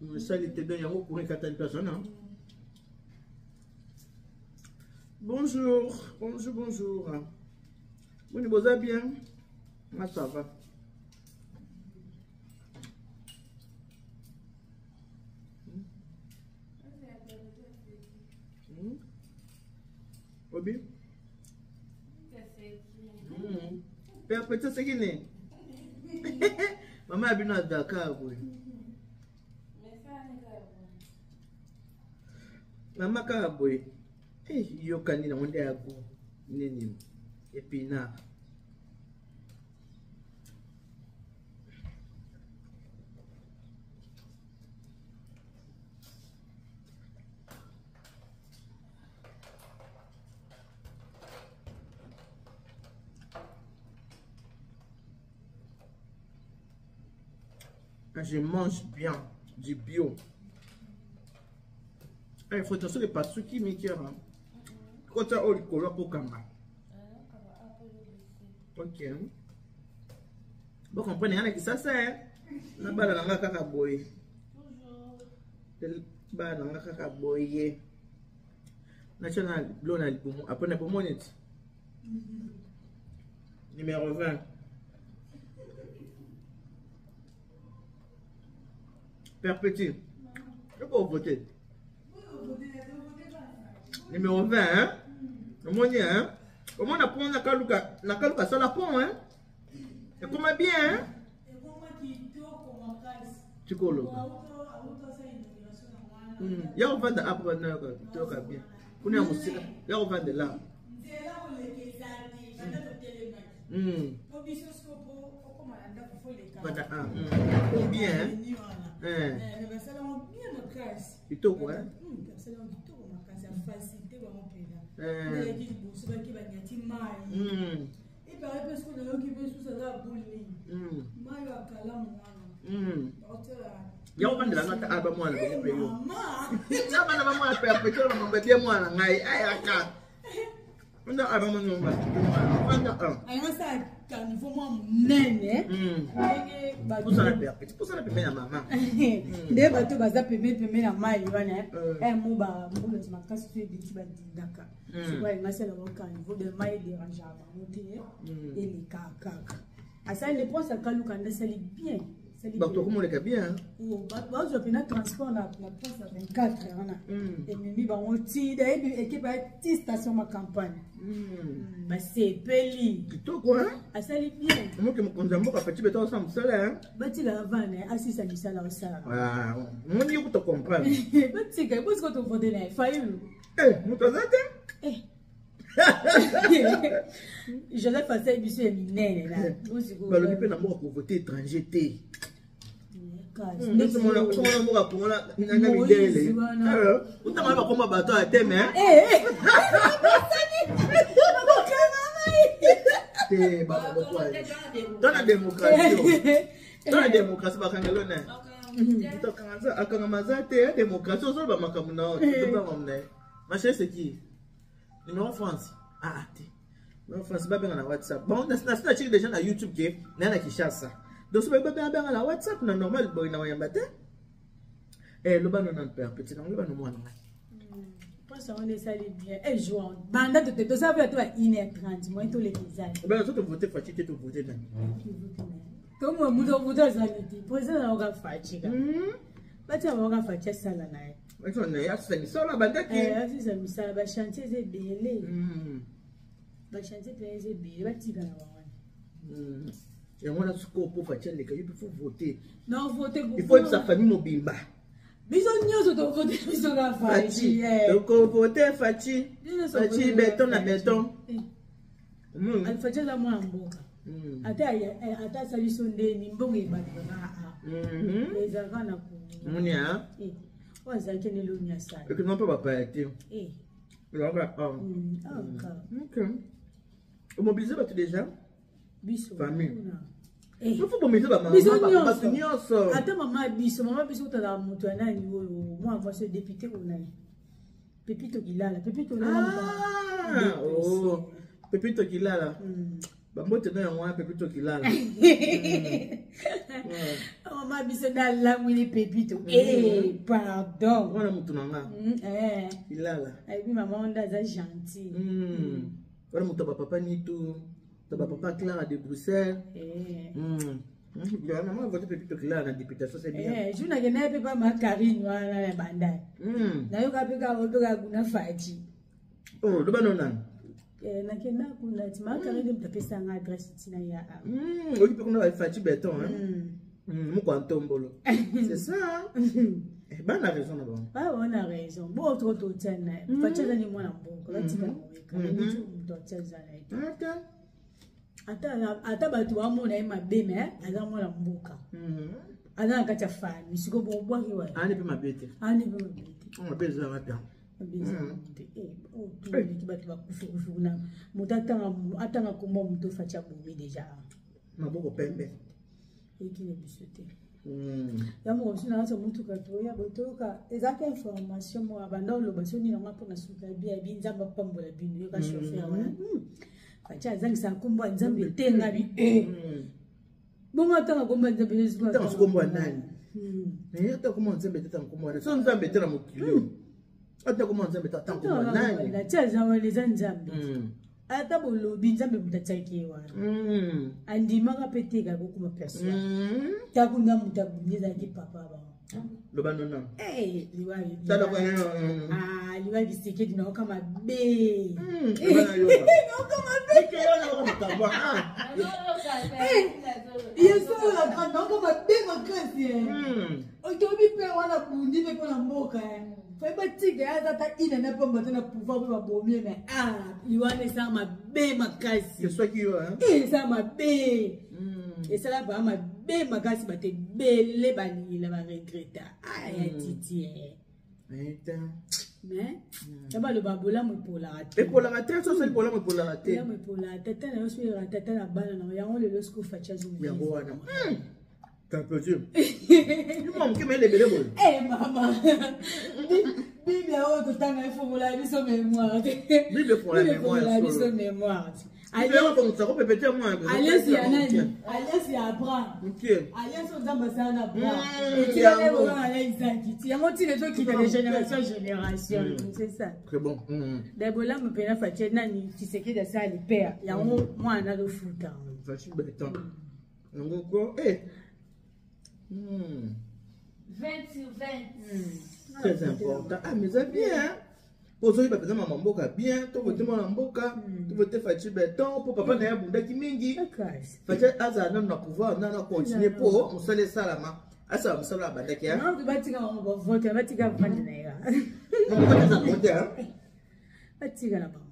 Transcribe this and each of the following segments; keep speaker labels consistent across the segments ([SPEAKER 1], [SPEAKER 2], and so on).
[SPEAKER 1] Esali te donc yango courant ekatani place wana. Bonjour, bonjour, bonjour. Boni boza bien? Moi ça va. Obi? Père petit seki nini? Mama ya bino ya Dakar boye. Mama kaka boye. Eh, yokani nango nde ya gout nini épinard. Je mange bien du bio. Eh, il faut attention les pasuki mikier. Kota oyo likolo akokanga. Ok. Bo comprendre nga na kisasa eh. Na bana na nga kaka boye. Bana na nga kaka boye. Natya na bilo na libumu après na bomoni neti. Numéro 20. Père Petit, je peux voter. Numéro 20, hein? Omoni, hein? Omona pont nakaluka, nakaluka sala pont, hein? Ekoma bien, hein? Tikoloba. Ya kovanda apo bana toyoka bien. Kuna ya mosika, ya kovanda la.
[SPEAKER 2] Nzela koleka eza te, banda totelemaki. Po biso siko po okoma na ndako fo leka.
[SPEAKER 1] Banda ah. Ou bien.
[SPEAKER 2] Eh. Basala yango bien makasi.
[SPEAKER 1] Kitoko hein?
[SPEAKER 2] Basala yango kitoko makasi, ya facilité bango mpenza. Ndeyaki liboso baki banyati mai. Epare mpe soki nayoki mpe susu aza boule nini. Mai ya kalamu wana.
[SPEAKER 1] Yango vandela nga ata aba mwana bango mpe yo. Na bana ba mwana perpétuel ba mamba bien mwana ngai ayaka. Nda aba mwana mamba mwana. Vanda
[SPEAKER 2] a. Alinga sala caniveau mwa monene. Ndenge bato
[SPEAKER 1] Pusana perpétuel, pusana pembeni ya mama.
[SPEAKER 2] nde bato baza pembeni pembeni ya mai wana mo bambula makasi so ebeti badindaka sikoyo alinga sala bango caniveau de mai ederangeaka bango te elekaka kaka asali le prince akaluka nde asali bien.
[SPEAKER 1] Bato bakomoleka bien.
[SPEAKER 2] Bazwa mpena transport na place ya 24 wana ememi bango ti dayebi ekipe ya ti station ma campagne basepeli.
[SPEAKER 1] Kitoko hein?
[SPEAKER 2] Asali bien.
[SPEAKER 1] Omoke mokonzi ya mboka Fatshi Béton osala mosala.
[SPEAKER 2] Batikaka vana asisa misala osala.
[SPEAKER 1] Moni yo kuta comprendre.
[SPEAKER 2] Batika bosiko tovote na ye Fayulu.
[SPEAKER 1] Moto aza te.
[SPEAKER 2] Joseph asali biso ya minene na
[SPEAKER 1] balobi mpe na mboka kovote étranger te. Mona mboka kongo na midele utanga bakoma bato ya teme te to na démocratie, to na démocratie bakangelo na moto akangama aza te ya démocratie. Ozoloba makambo na makambo na ye. Ma chérie, c'est qui numéro France? Ah te, numéro France babenga na WhatsApp. Bon, nasi natiki déjà na YouTube ke naye na Kinshasa, donc so babenga benga na WhatsApp na normal boye na wayamba te. Loba no nanu père petit nango, loba no mwana ngai.
[SPEAKER 2] Mposa wana esali bien e jour banda tote tosala mpe to ya 1h30 moyen toleka ezali.
[SPEAKER 1] Bana so tovote Fatshi te, tovote nani?
[SPEAKER 2] Tomwe moto moto azali te, président nayoka Fatshi ka batia bayoka Fatshi asala na ye.
[SPEAKER 1] Asisa misala bandaki.
[SPEAKER 2] Asisa misala, bachantier eza ebele, bachantier mpenza eza ebele, batika na bango
[SPEAKER 1] wana. Yango wana sikoyo po Fatshi aleka, yo mpe faut voter.
[SPEAKER 2] Non, vote.
[SPEAKER 1] Il faut yebisa famille mobimba.
[SPEAKER 2] Biso nyonso tovote biso ka Fatshi.
[SPEAKER 1] Tokovote Fatshi, Fatshi béton na béton.
[SPEAKER 2] Fatshi aza mwana mboka, ata asali so ndeni mbongo ebandaka kaka ezalaka na
[SPEAKER 1] moni.
[SPEAKER 2] Oyo azalaki neloni asala.
[SPEAKER 1] Ekoma mpe bapaya te. Ok, omobilize bato déjà.
[SPEAKER 2] Biso
[SPEAKER 1] famille, il faut mobiliser bamama, bato nyonso.
[SPEAKER 2] Ata mama biso, mama biso otala moto ya nani oyo, mwana mwasi oyo député oyo nani, Pepito Kilala, Pepito.
[SPEAKER 1] Pepito Kilala. Bambote na yango wana Pepito Kilala.
[SPEAKER 2] Mama biso nde alangwili Pepito. Eh, pardon.
[SPEAKER 1] Wana mutu na nga. Kilala.
[SPEAKER 2] Ayebi mama nde aza gentil.
[SPEAKER 1] Wana mutu ya bapapa Nitu, ya bapapa Clara de Bruxelles. Maman vote Pepito Kilala na députation, c'est bien.
[SPEAKER 2] Eh, jour nakendaki mpe pa ma Karine wana na bandai. Nayoka mpe kaka oyo mpe kaka kuna Faji.
[SPEAKER 1] Oh, loba no nani?
[SPEAKER 2] Eh, nakenda kuna ti ma Karine moto apesa nga adresse ntina ya awa.
[SPEAKER 1] Oki mpe kuna ba Faji béton, hein? Moko ya ntombolo. C'est ça. Eh, bana raison na bango.
[SPEAKER 2] Ba wana raison. Bo to to tia na. Faji aza ni mwana mboka, batika moyeka. Moto atia aza na ye te.
[SPEAKER 1] Ata.
[SPEAKER 2] Ata bato bamona ye mabe me aza mwana mboka. Aza na kati ya famille. Sikoyo bobwaki wana.
[SPEAKER 1] Ani mpe mabe te.
[SPEAKER 2] Ani mpe mabe te.
[SPEAKER 1] Mabe ezalaka te.
[SPEAKER 2] Mabe ezalaka te. Eh, oyo toleki bato bakufi-kufi kuna. Moto atanga kombo moto Faci abomi deja.
[SPEAKER 1] Maboko pembe.
[SPEAKER 2] Eki na biso te. Ya moko biso na kati ya motuka toya botoyoka ezalaki information moko abanda oloba so nini yango mpona suka bi abi Nzambe apambola bino yoka chauffeur wana. Faci azangisaka kombo ya Nzambe te nga bi bongo atanga kombo ya Nzambe te
[SPEAKER 1] Atanga kombo ya nani? Mais ata kombo ya Nzambe te, atanga kombo ya nani? So Nzambe te na mokili oyo. Ata kombo ya Nzambe te, atanga kombo ya nani?
[SPEAKER 2] Ati aza wana eza Nzambe. Ata bolobi Nzambe moto atiaki ye wana. Andimaka mpe te kaka kokoma personne. Takunda moto abundi ezalaki papa bango.
[SPEAKER 1] Loba nono.
[SPEAKER 2] Eh, liwa
[SPEAKER 1] Tala kwa
[SPEAKER 2] Ah, liwa Tshisekedi naoka mabe.
[SPEAKER 1] Loba na yoka.
[SPEAKER 2] Naoka mabe.
[SPEAKER 1] Ike yo na yoka makambo. Ah.
[SPEAKER 2] Yesu la naoka mabe makasi. Otobi mpe wana bundi mpe mpona mboka. Fai batika ye aza ata ina na pamba te na pouvoir mpe babomi ye mais ah liwana esala mabe makasi.
[SPEAKER 1] Eswaki yo, hein?
[SPEAKER 2] Eh, esala mabe. Esala baa mabe makasi bato ebele balila baregreta. Ah, ya titi eh.
[SPEAKER 1] Ete.
[SPEAKER 2] Mais ya baloba bolamu epolaka te.
[SPEAKER 1] Epolaka te, so osali bolamu epolaka te.
[SPEAKER 2] Bolamu epolaka tata na yo soki oyaka tata na bana na yo yango lelo soki ofaci azongi.
[SPEAKER 1] Yango wana. T'applaudis. Yo mwa moke mayele ebele boye.
[SPEAKER 2] Eh mama. Bible oyo totanga efongola biso mémoire te.
[SPEAKER 1] Bible efongola mémoire
[SPEAKER 2] Bible efongola biso mémoire te.
[SPEAKER 1] Bible yango kongisa ko pepete mwa.
[SPEAKER 2] Alliance ya nani? Alliance ya Abraham.
[SPEAKER 1] Ok.
[SPEAKER 2] Alliance oyo Nzambe asala na Abraham.
[SPEAKER 1] Yango.
[SPEAKER 2] Etikali bongo na Isaac. Ti yango ti ezokita de génération en génération. C'est ça.
[SPEAKER 1] Très bon.
[SPEAKER 2] Da bolamu mpena Faci nani Tshisekedi asala lipea yango mwana azofuta.
[SPEAKER 1] Faci béton. Yango ko eh.
[SPEAKER 3] 20 sur 20.
[SPEAKER 1] Très important. Ah mais c'est bien. Hein? Po soki bapeza mama mboka bien, to vote mwana mboka, to vote Faci béton, po papa na ye abundaki mingi.
[SPEAKER 2] Makasi.
[SPEAKER 1] Faci azala nanu na pouvoir, nanu acontinue po mosala esalama. Asala mosala oyo abandaki. Hein?
[SPEAKER 2] Non, batika bango bavote, batika vande na ye.
[SPEAKER 1] Mama mboka aza vote, hein?
[SPEAKER 2] Batika na bango.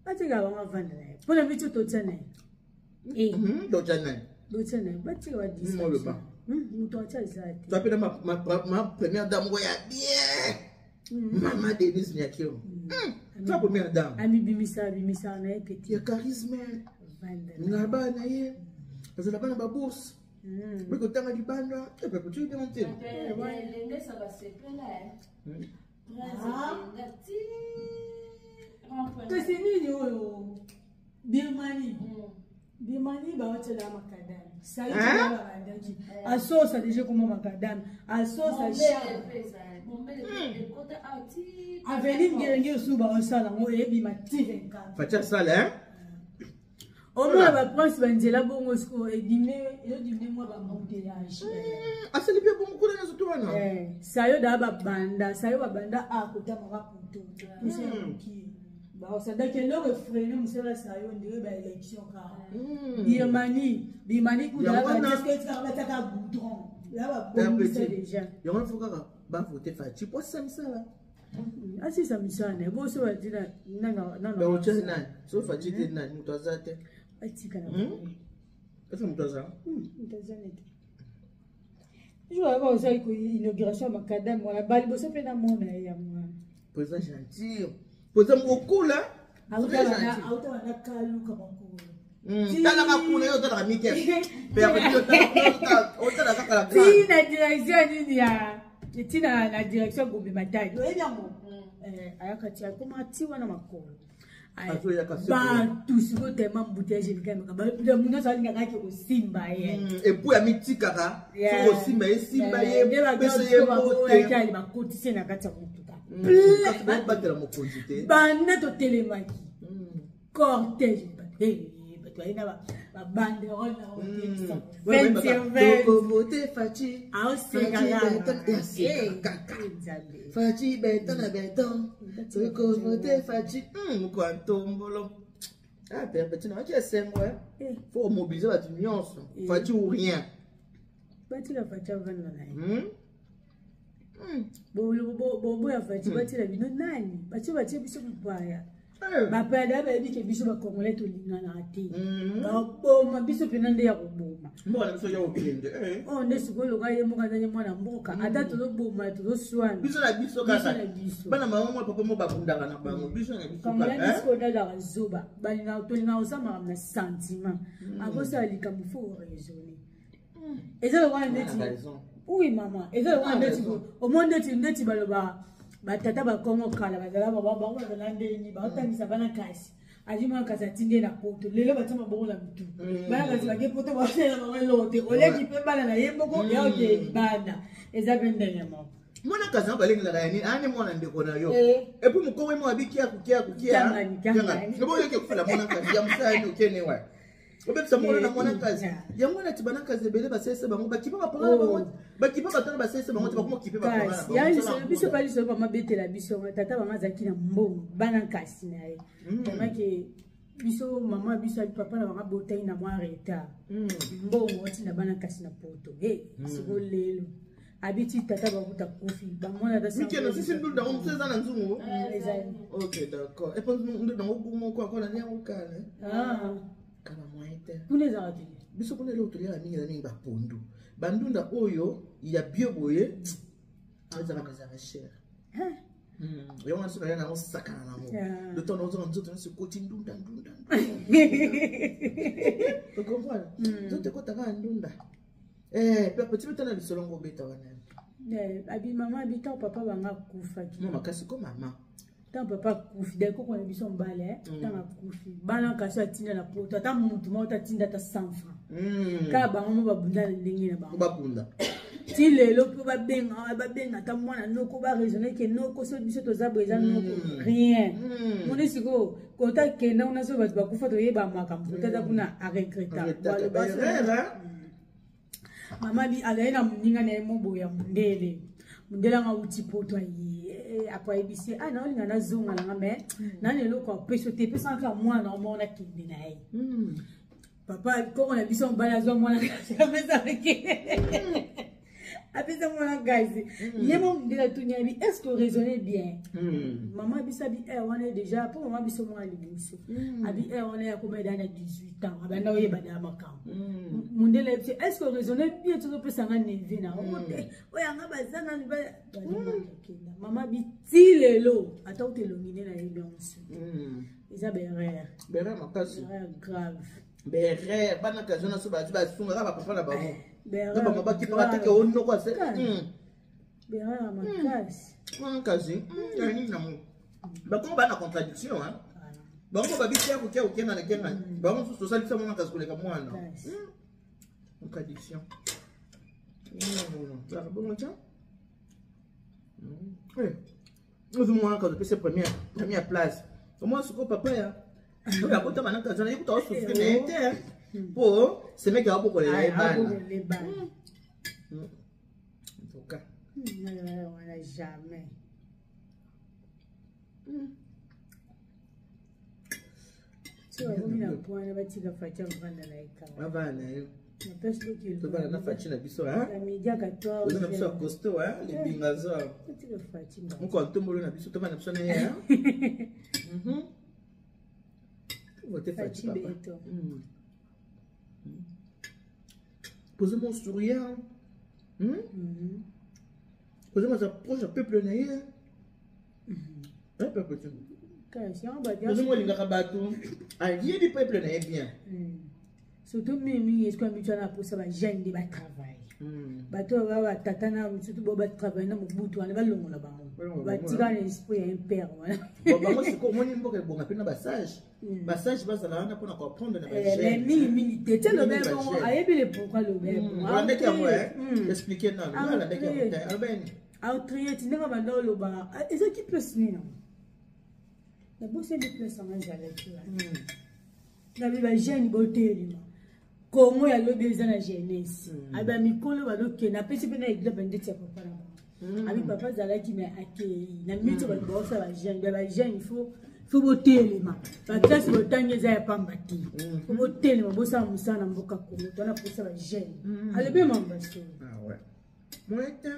[SPEAKER 2] Batika bango vande na ye. Mpona biso totia na ye. Eh,
[SPEAKER 1] Totia nani?
[SPEAKER 2] Totia na ye. Batika ba
[SPEAKER 1] Moloba.
[SPEAKER 2] Moto atia eza te.
[SPEAKER 1] Toi, pe ma première dame oyo ya bien. Mama Denise Nyakeru. Toi, première dame.
[SPEAKER 2] Amibimisa abimisa na ye pe te.
[SPEAKER 1] Ya charisme.
[SPEAKER 2] Vande na ye.
[SPEAKER 1] Na bana ye. Azala bana ba bourse. Oyo kotanga libanda. Eh, pe kotia bien te.
[SPEAKER 3] Elengesa basepela eh. Prince elenga ti rond-point.
[SPEAKER 2] Kasi nini oyo Birmanie. Birmanie baotiela makadame. Sayi babandaki. Asosa deja ekoma makadame. Asosa
[SPEAKER 3] Mombele mpe ezali. Mombele mpe ekota awa ti
[SPEAKER 2] Avenue Ngerenge osu baosala yango eyebima ti 24.
[SPEAKER 1] Faci asala, hein?
[SPEAKER 2] Omona ba prince banzela bongo siko edime ezodime mwa ba embouteillage.
[SPEAKER 1] Asali mpe bongo kuna nyonso to wana.
[SPEAKER 2] Eh, sayo da babanda, sayo babanda a kotamaka poto. Moki. Baosadaki eloko efrene mosala sayo ndenge ba élection kaka. Birmanie, Birmanie kuta
[SPEAKER 1] Yango wana-
[SPEAKER 2] batiaka goudron. Ya babongisa déjà.
[SPEAKER 1] Yango wana fo kaka bavote Faci po asala misala.
[SPEAKER 2] Asisa misala na ye boso batina nana
[SPEAKER 1] Baotia nani? So Faci te nani? Moto aza te.
[SPEAKER 2] Batika na bango.
[SPEAKER 1] Ese moto aza?
[SPEAKER 2] Moto aza nete. Jour ayaka kosala inauguration ya makadame wana baliboso mpe namona ye yango wana.
[SPEAKER 1] Président gentil. Président mokola.
[SPEAKER 2] Auta wana kaluka makolo.
[SPEAKER 1] Talaka kuna yo otalaka mike. Pe otala kaka la
[SPEAKER 2] Ti
[SPEAKER 1] grande.
[SPEAKER 2] na direction nini ya ti na direction Gombe Matadi. Oyebi yango? Eh, ayaka ti akoma ti wana makolo. Bato sikoyo tellement embouteillage elikamaka, mutu nyonso alingaka ake kosimba ye.
[SPEAKER 1] Et puis amitikaka soki osimba ye, simba ye, pesa ye mbote.
[SPEAKER 2] Bakotisi na kati ya motuka.
[SPEAKER 1] Kasi babatela mokonzi te.
[SPEAKER 2] Banda totelemaki, cortège, bato baye na babanderole.
[SPEAKER 1] Tokovote Fatshi. Kaka Fatshi béton na béton, tokovote Fatshi. Moko ya ntombolo perpétue na waki esengo. Faut komobiliser bato nyonso, Fatshi ou rien.
[SPEAKER 2] Batika Fatshi avanda na ye. Boboya Fatshi, batila bino nani? Batie, batie biso mopaya. Bapaya daya bayebi ke biso bacongolais tolinganaka te, baboma biso mpena nde ya koboma.
[SPEAKER 1] Mboka na biso ya kokende.
[SPEAKER 2] Oyo nde sikoyo loka ye moko azali mwana mboka, ata tozoboma, tozoswana.
[SPEAKER 1] Biso na biso kaka, bana mama mwa papa mo babundaka na bango, biso na biso.
[SPEAKER 2] Congolais biso odalaka zoba, tolingaka kosala makambo na sentiment. Akosala likambo, faut raisonner. Eza lokola ndeti, oui mama, eza lokola ndeti omoi ndeti baloba batata bakongo kala bazala, bango bazala ndeni baotangisa bana, kasi azwi mwana kasi atindi ye na poto. Lelo batia maboko na mitu, bana kasi bake poto, basalela bango eloko te, oleki mpe bana na ye moko ya okee libanda. Eza mpe ndenge moko.
[SPEAKER 1] Mwana kasi yango balengelaka ya nini? Ani mwana ndeko na yo, et puis mokongo mo abi kiaku kiaku kia, oboyoki ekufela mwana kasi ya mosala nini? Okene wa obebisa mwana na mwana kasi yango wana ti bana kasi ebele basalisa bango, bakipa bapanga na bango, bakipa bato na basalisa bango te, bakoma kipe bapanga
[SPEAKER 2] na bango. Biso pa lisolo bamabetela biso, tata bango azalaki na mbongo, bana kasi na ye amaki biso, mama biso abi papa na bango abotaki na mwa retard, mbongo otinda bana kasi na poto. Siko lelo abiti tata bakuta kufi, bamona
[SPEAKER 1] ata mikeno sisi ndunda ngo mosusu eza na nzungu. Ok, d'accord. Et puis ndunda ngo moko akola ni yango kala kala moyen te.
[SPEAKER 2] Kuna ezalaka te.
[SPEAKER 1] Biso kuna eloko toliaka mingi na mingi bapondu, bandunda oyo ya bio boye ezalaka cher. Yango wana soki naya nango sakana nango, le temps naozonga, nzoto nyonso ekoti ndunda ndunda. Ocomprendre? Nzoto ekotaka ndunda. Petit betana lisolo ngo obeta wana.
[SPEAKER 2] Abi mama, abi ntango papa banga akufaki.
[SPEAKER 1] Mo makasi ko mama.
[SPEAKER 2] Ntango papa akufi, dai koko na biso mobale, ntango akufi, bana kasi atinda na poto ata mutu moko tatinda ata 100 franc. Kaka bango mo babunda na ndenge na bango.
[SPEAKER 1] Babunda.
[SPEAKER 2] Ti lelo mpo babenga ata mwana noko, baraisonne ke noko so biso toza boye, eza noko rien. Moni sikoyo kota kenda kuna, so bato bakufa toyeba makambo, kota ata kuna aregreta. Mama bi azali na moninga na ye moboye ya mondele, mondele anga awuti poto, aye apo ayebisi: "Ah, naolinga nazonga nanga, mais nani eloko apeso te, epesanga kaka mwana moko nakende na ye." Papa koko na biso mobali azwa mwana, apesaki, apesa mwana gazi ye mo. Mondele atuni abi: "Est ce que raisonner bien?" Mama biso abi aire wana déjà, mpo mama biso mwana liboso abi aire wana yakoma eda na 18 ans, abanda oyeba da makambo. Mondele ayebi: "Est ce que raisonner bien? Tozopesanga neveu na oyo anga baza nani." Bakenda mama bi ti lelo ata uta elongi nde nayebi yango su. Eza berere.
[SPEAKER 1] Berere makasi.
[SPEAKER 2] Erreur grave.
[SPEAKER 1] Berere, bana kasi wana so bazi basungaka bapapa na bango na bango, bakipaka teke onoko ase.
[SPEAKER 2] Berere makasi.
[SPEAKER 1] Kasi ya nini nango, bakongo baa na contradiction. Bango babisi ya kokia kokenga na kenga bango mosusu, tosalisa mwana kasi koleka mwana. Contradiction bongo tia ozi mwana kasi opesi première place. Omwana sikoyo papa ya oyo akotama na kasi wana, ye kuta osouffrir na ye te, mpo semeki akokolela ye bana. En tout cas.
[SPEAKER 2] Wana jamais. So bakomi na point wana, batika Fatshi avanda na ye kaka.
[SPEAKER 1] Avanda na ye.
[SPEAKER 2] Napesi.
[SPEAKER 1] Tovanda na Fatshi na biso.
[SPEAKER 2] Midi ya 14.
[SPEAKER 1] Oza na biso ya costaud, libinga za.
[SPEAKER 2] Batika Fatshi.
[SPEAKER 1] Moko ya ntombolo na biso, tovanda na biso na ye. Vote Fatshi, papa. Posez mon sourire. Posez moi proche ya peuple na ye. Peuple te. Posez-moi olingaka bato, ayebi peuple na ye bien.
[SPEAKER 2] Surtout mingimingi esiko ya mitu wana, aposa bajeune nde batravaille. Bato oyo baa batata na surtout bao batravaille na Mobutu wana, balongola bango. Batika na esprit ya impere wana.
[SPEAKER 1] Bango sikoyo omoni mboka ebonga mpe na basage. Basage bazala wana mpona koapprendre na
[SPEAKER 2] bajeunes. Mingi mingi te te lobe bongo ayebi le pourquoi lobe
[SPEAKER 1] bongo. Alandaki yango expliquer nanu. Alandaki yango te alobeni.
[SPEAKER 2] Autrie ti ndenge banda oloba ezaki place nini yango? Nabosani place yango ezalaki wana. Na bi bajeune botelema. Congo ya lobi eza na jeunesse. Aba mikolo bazokende apesi mpe na exemple ndeti ya papa na bango. Abi papa azalaki me akei na minute bato baosala bajeune ba bajeune il faut botelema baklase botangi eza ya pamba te faut botelema bosala mosala na mboka Congo twana posa bajeune alobi mambo ya solo.
[SPEAKER 1] Moyen te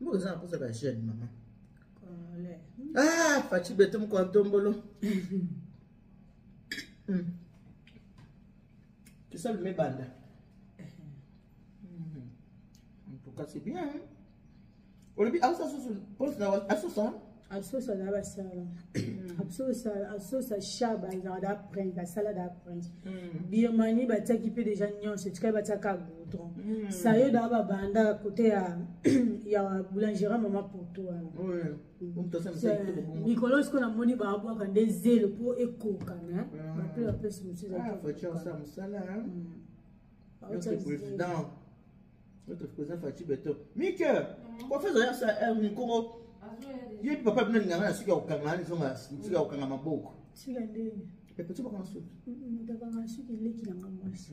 [SPEAKER 1] mboka eza na posa bajeune mama. Ah, Fatshi Beto moko ya ntombolo. Tu sais le mebanda. En tout cas, c'est bien. Hein? Olobi aosa susu poste na asosa.
[SPEAKER 2] Asosa na basala. Asosa asosa shaba ezalaka da prince basala da prince. Birmanie batiaki mpe deja nyonso etikali batiaka goudron. Sayo da babanda kote ya ya boulangerie mama poto wana. Mikolo sikoyo namoni babwaka nde zelo mpo ekokana bape bapesi mosusu.
[SPEAKER 1] Mosala notre président notre président Fatshi Beto Mike professeur ya sa mikoro ye papa bino alingaka na suki ya kokanga nizonga suki ya kokanga maboko
[SPEAKER 2] suki ya ndenge
[SPEAKER 1] epeti bakanga suki
[SPEAKER 2] moto suki eleki nanga mwasi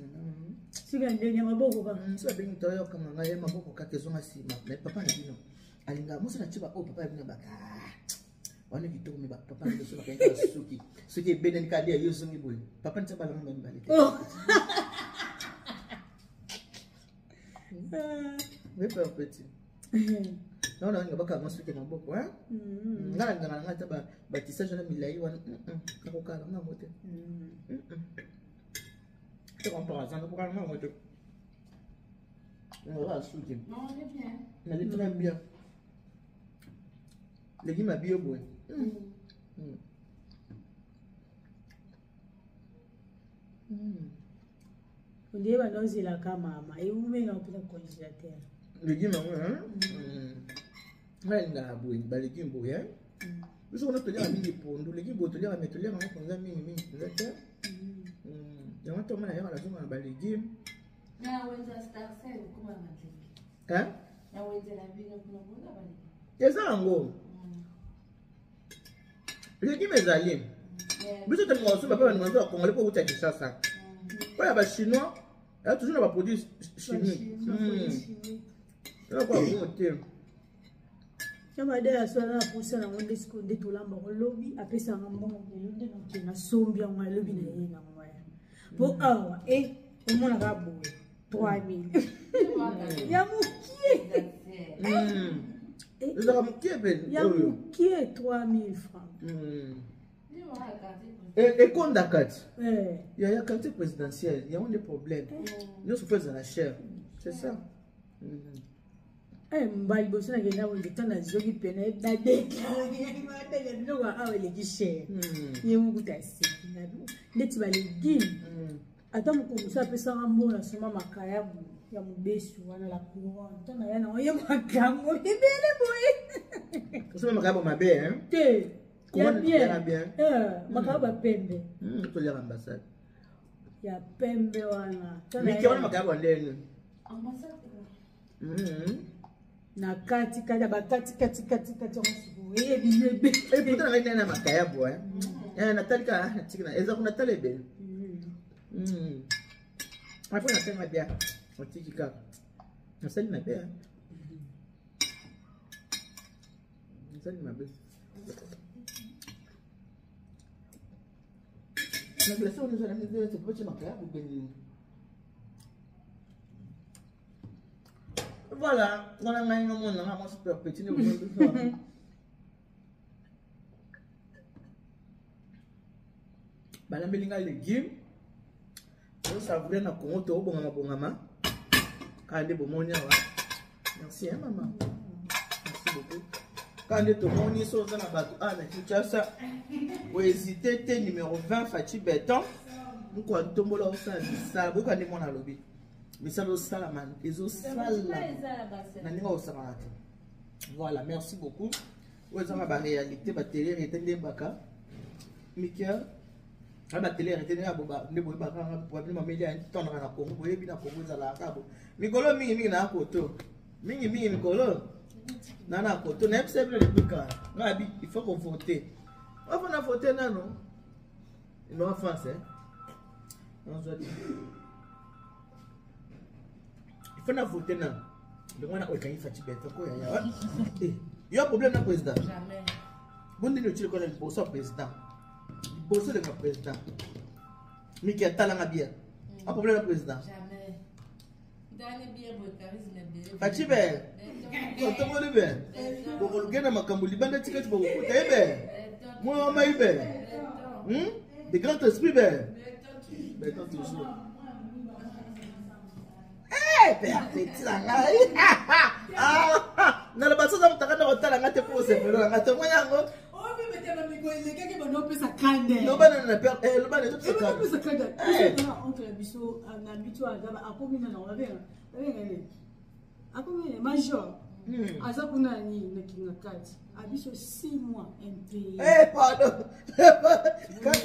[SPEAKER 2] suki ya ndenge ya maboko kaka
[SPEAKER 1] so abengi moto oyo okanga ngai ye maboko kaka ezonga nsima mais papa na bino alingaka moso na tie baoyo papa na bino baka wana kitoko me papa na biso bakangaka suki soki ebendani kadi ya yo ezongi boye papa ntia balanga ngai mibale te mais père petit nao nalinga bakanga suki ya maboko nga nalingaka na ngai ata batissage wana milai wana nakokala nga yango te te comparaison nakokala nga yango te nga suki nali très bien légume ya bio boye.
[SPEAKER 2] Ondie banda ozelaka mama ewumela mpena congélateur.
[SPEAKER 1] Légume yango nga alingaka boye balégume boye biso kuna toliaka mingi pondu légume boye toliaka me toliaka yango mpenza mingi mingi mpenza te yango ntongo nayaka nazonga na balégume. Eza yango légume ezali biso tolingaka kosomba mpe bandima ya congolais mpo okuta Kinshasa oyo ya bachinois eza toujours na baproduit chimique eza kwa bongo te.
[SPEAKER 2] Ya madele asala na posa nango nde sikoyo nde tolambako lobi apesanga mbongo lelo nde noke nasombi yango alobi na ye nango ya mpo awa e omonaka boye 3000 ya mokie.
[SPEAKER 1] Ezalaka mokie mpe
[SPEAKER 2] ya mokie 3000 francs.
[SPEAKER 1] Ekondaka ti ya quartier présidentiel yango nde problème nyonso fo ezala cher, c'est ça.
[SPEAKER 2] Mba liboso nakenda wenze ntango nazoki pene nadekladekla biloko awa eleki cher ye mokuta aseki ndeti balégume ata mokongo mosusu apesanga mbongo nasomba makayabu ya mobesu wana la couronne ntango naya nango ye makambo ebele boye.
[SPEAKER 1] Osomba makayabu mabe
[SPEAKER 2] te ya bien makayabu ya pembe.
[SPEAKER 1] Toliaka ambassade
[SPEAKER 2] ya pembe wana.
[SPEAKER 1] Mike wana makayabu ya ndeni
[SPEAKER 2] na kati kati bakati kati kati kati yango sikoyo eyebi ebe.
[SPEAKER 1] Pourtant ngai nai na makayabu natali kaka natikina eza kuna tala ebele apres nasali mabe otiki kaka nasali mabe nasali mabe na glace wana ezala makayabu benini. Voilà, wana ngai nomona nga mwasi super petit nde balambeli ngai légume osavoure na Congo tobongama bongama kaka nde bomoni awa. Merci hein, mama, merci beaucoup. Kaka nde tomoni so oza na bato awa na Kinshasa ohésite te numéro 20 Fatshi Beton moko atombola osala misala boyoka nde mwana alobi misala osalama ezosalama na ndenge osakana te. Voilà, merci beaucoup. Oyo ezanga ba réalité, ba télé réalité nde baka. Mikia a ba télé réalité nde boba nde boye baka nga po bino mameli ya tondaka na Congo, boyebi na Congo ezalaka bo. Mikolo mingi mingi na koto. Mingi mingi mikolo na na koto na yebisa bino depuis quand. Nga bi il faut qu'on vote. Wa na voter nano. Non français. Non, il faut na voter nano ndenge wana okangi Fatshi Beton ko yaya eh, yo problème na président bondeni otili kona liboso ya président liboso elenga président miki atalanga bien a problème na président Fatshi be otongoli be bokolukenda makambo libanda tikati bokokuta ye be mwa mai be hmm? de grand esprit be beton toujours. Eh, père petit na ngai. Ah, naloba soza motaka na kotala ngai te mpo osepelo na ngai tomoni yango. Loba na na père, eh, loba na topesa kanda.
[SPEAKER 2] Topesa kanda. Eh. Oncle biso na biso aza akomi na na babenga. Babenga nini? Akomi major. Aza kuna ni na kinga kati. Abiso 6 mois impayé.
[SPEAKER 1] Eh, pardon. Kata